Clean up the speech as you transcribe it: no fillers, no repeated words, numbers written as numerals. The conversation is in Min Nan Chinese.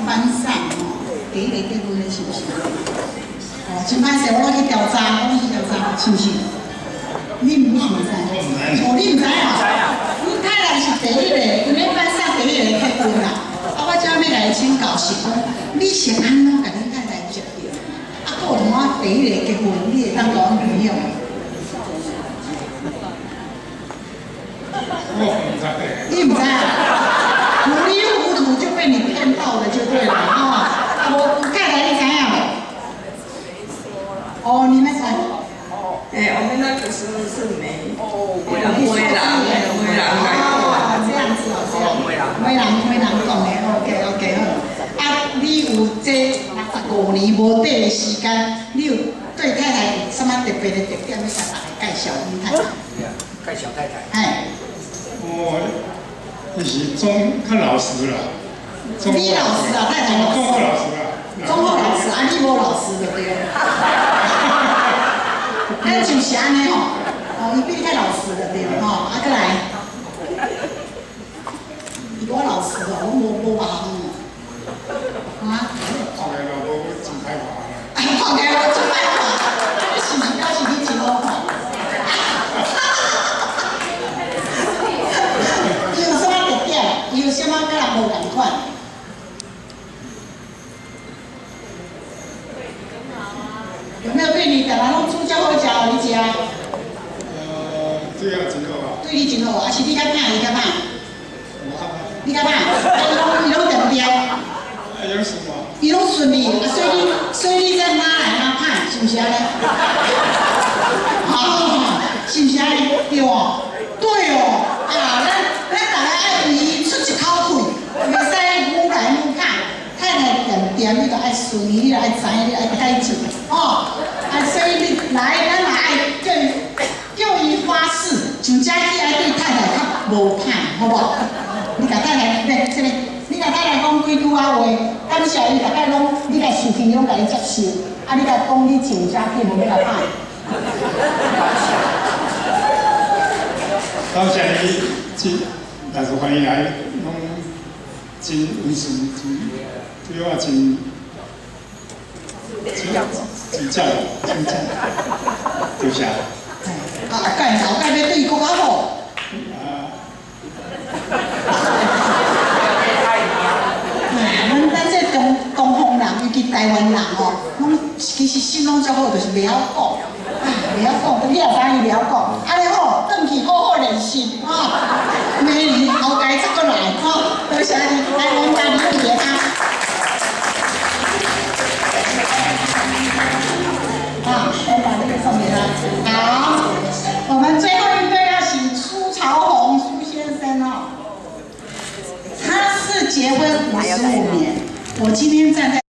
班上吼，第一个結婚的是毋是？哦，真歹勢，我攏去調查，我攏去調查，是毋是？你毋是毋知？哦，你毋知啊？你太太是第一個，因咧班上第一個結婚啦。啊，我這欲共伊請教是講，你是按怎共恁太太識著？啊，閣有通我第一個結婚，你會當共阮分享？我毋知。你毋知啊？糊裡糊塗就被你騙到了，就對了啊！啊，無太太你知影無？哦，你們知？哎，我們那個時候是沒，沒人沒人沒人來哦，這樣子哦，這樣。沒人沒人講的，OK OK 好。啊，你有這65年無短的時間，你有對太太有啥物特別的特點，欲共大家介紹恁太太？介紹太太。哎。哦，伊是總較老實啦。你老實啊，太太老實。總好老實啦。總好老實，啊，你無老實就對了。咱就是按呢吼，哦，伊比你較老實就對了吼，啊，閣來，伊無老實哦，攏無無別項哦，啊？看起來無真歹看。啊，看起來無真歹看，啊，你是毋是表示你真好看？伊有啥物特點？伊有啥物佮人無仝款？有沒有對你逐人攏煮遮好食予你食？對我真好啊。對你真好，啊是你較歹，伊較歹？我較歹。你較歹，啊伊攏伊攏恬恬。啊，伊攏順我。伊攏順你，啊所以你所以你才哪來哪歹，是毋是按呢？啊，是毋是按呢？對哦，對哦，啊，咱咱逐家愛為伊出一口氣，袂使愈來愈歹。太太恬恬，你著愛順伊，你著愛知影，你愛改進，哦。啊，所以你來，咱嘛愛叫伊叫伊發誓，從這起愛對太太較無歹，好無？你共太太，來，這個，你共太太講幾句仔話，感謝伊，逐擺攏你共受氣，攏共伊接受。啊，你共講，你從這起無欲共歹。感謝你，這若是歡迎來，攏真溫順，真對我真真真照顧，真照顧，多謝。啊，後蓋後蓋欲對伊閣較好。啊。咱咱這東東方人，尤其台灣人吼，攏其實心攏足好，就是袂曉講，啊，袂曉講，你也知伊袂曉講，按呢好，轉去好好練習，吼，明年後蓋再閣來，吼，多謝你，來，我們把禮物給他。啊，我把這個送給他。好，我們最後一對要請蘇朝紅蘇先生哦，他是結婚55年，我今天站在。